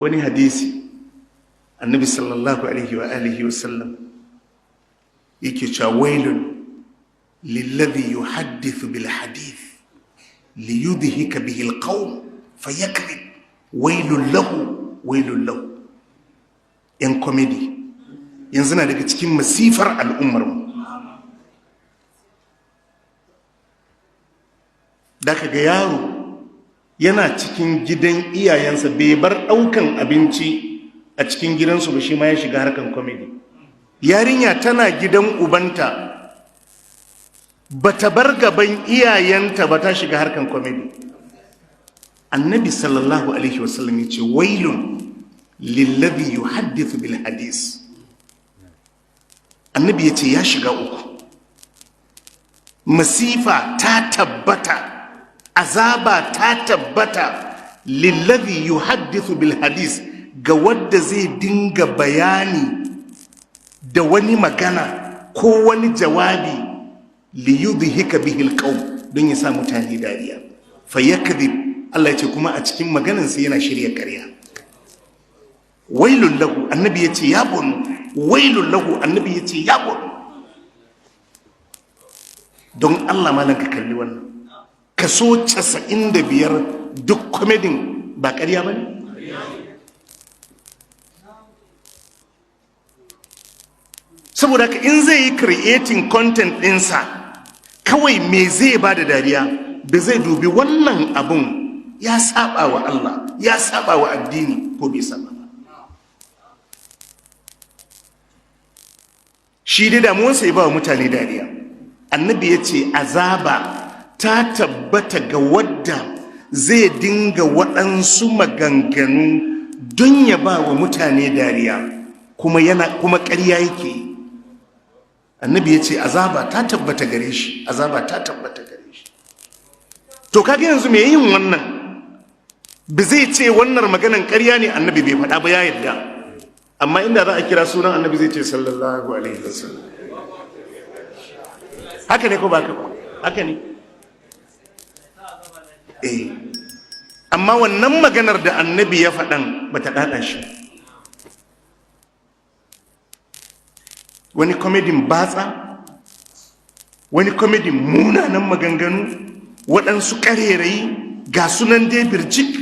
Wani hadisi, Annabi sallallahu alaihi wa alihi wasallam yake cewa: "Wailun lilladhi yuhaddithu bil hadith liyudhika bihi al qawm fayakdhib, wailun lahu, wailun lahu." Yan comedy yanzu na daga cikin masifar al'ummar mu. Da ka ga yaro yana cikin gidan iyayensa, bai bar ɗaukan abinci a cikin gidansu ba, shi ma ya shiga harkan comedy. Yarinya tana gidan ubanta, bata bar gaban iyayenta ba, ta shiga harkan comedy. Annabi sallallahu alaihi wasallam ya ce: "Wailun lillazi yuhaddithu bil hadis." Annabi ya ce ya shiga uku, masifa ta tabbata, azaba ta tabbata, lillazi yuhaddithu bil hadis, ga wadda zai dinga bayani da wani magana ko wani jawabi, liyudhika bihi alqawm, don ya sa mutane dariya, fayakdhib. Allah ya ce kuma a cikin maganansa yana shirya ƙarya. Wailun lahu, Annabi ya ce ya bonu. Wailun lahu, Annabi ya ce ya bonu. Don Allah malam, ka kalli wannan, kaso 95 duk komedin ba ƙarya ba ne. Saboda haka in zai yi creating content ɗinsa, kawai me zai ba da dariya, ba zai dubi wannan abun ya saba wa Allah, ya saba wa addini ko bai saba ba. Shi dai damuwarsa ya ba wa mutane dariya. Annabi ya ce azaba ta tabbata ga wadda zai dinga waɗansu maganganu don ya ba wa mutane dariya, kuma yana kuma ƙarya yake yi. Annabi ya ce azaba ta tabbata gare shi, azaba ta tabbata gare shi. To kaga yanzu me yin wannan ba zai ce wannan maganan ƙarya ne, Annabi bai faɗa ba, ya yadda. Amma inda za a kira sunan Annabi, zai ce sallallahu alaihi wasallam. Haka ne ko ba ka ba? Haka ne. Eh, amma wannan maganar da Annabi ya faɗan bata ɗaɗa shi. Wani komedin batsa, wani komedin munanan maganganu, waɗansu ƙarerayi, ga sunan dai birjik.